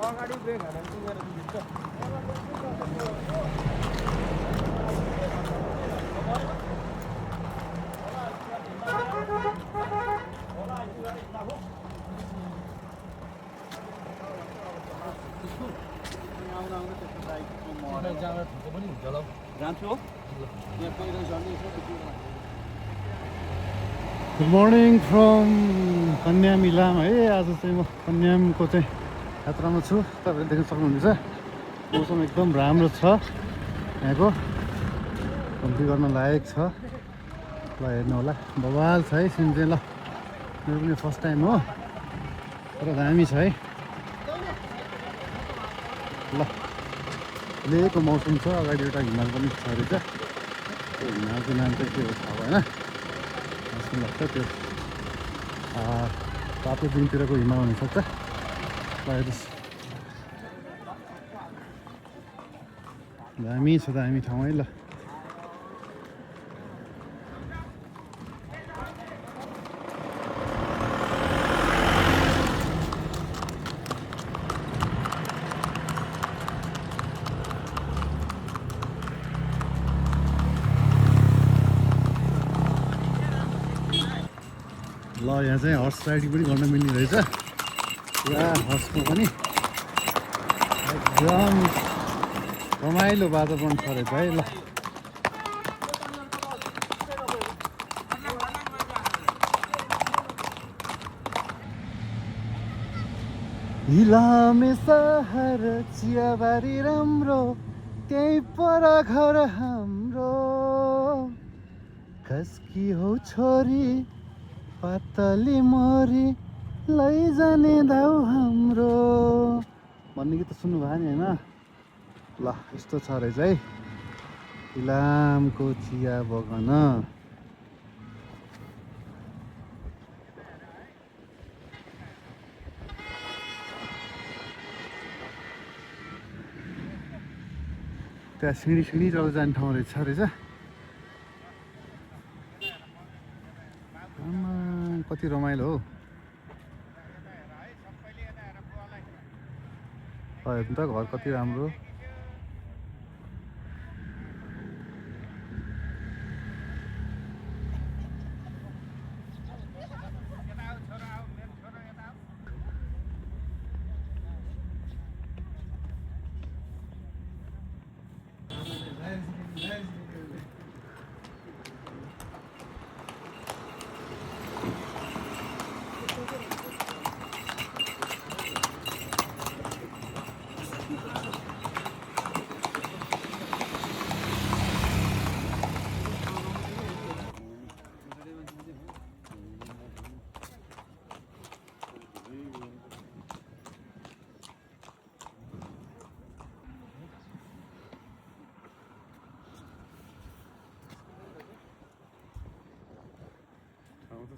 अगाडि ब्रेक हालेर पुगेर दिन्छ good morning from Kanyam Ilam है। आज चाहिँ म कन्यामको चाहिँ यात्रामा छु। तपाईँले देख्न सक्नुहुन्छ मौसम एकदम राम्रो छ यहाँको, कम्ती गर्न लायक छ। ल हेर्नु होला, बवाल छ है सिन चाहिँ। ल मेरो पनि फर्स्ट टाइम हो, तर दामी छ है। ल लेको मौसम छ, अगाडि एउटा हिमाल पनि छ रहेछ। त्यो हिमालको नाम चाहिँ के हो थाहा भएन, जस्तो लाग्छ त्यो तातो दिनतिरको हिमाल हुनसक्छ। ल हेर्नुहोस्, दामी छ, दामी ठाउँ है। ल ल यहाँ चाहिँ हर्स राइडिङ पनि गर्न मिल्ने रहेछ। पुरा हर्सको पनि एकदम रमाइलो वातावरण छ रहेछ है। ल इलामे सहर चियाबारी राम्रो, त्यही पर घर हाम्रो, कसकी हो छोरी पातली मोरी लैजाने दाउ हाम्रो भन्ने गीत त सुन्नु भयो नि होइन। ल यस्तो छ रहेछ है इलामको चिया बगान। त्यहाँ सिँढी चढेर जाने ठाउँ रहेछ। कति रमाइलो हो। हेर्नु त घर कति राम्रो।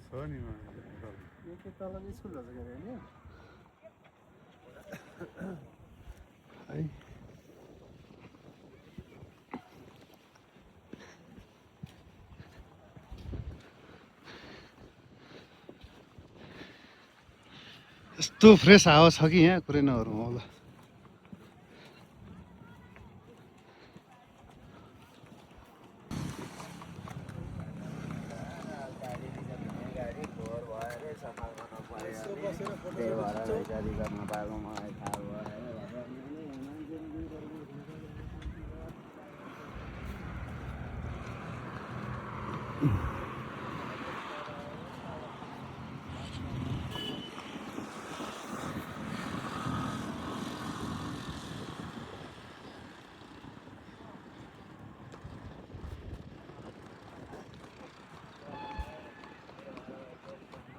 छ नि तल स्कुलहरू गरे नि है। यस्तो फ्रेस हावा छ कि यहाँ कुरै नगरौँ होला। त्यही भएर गाडी गर्न पाएको मलाई थाहा भयो।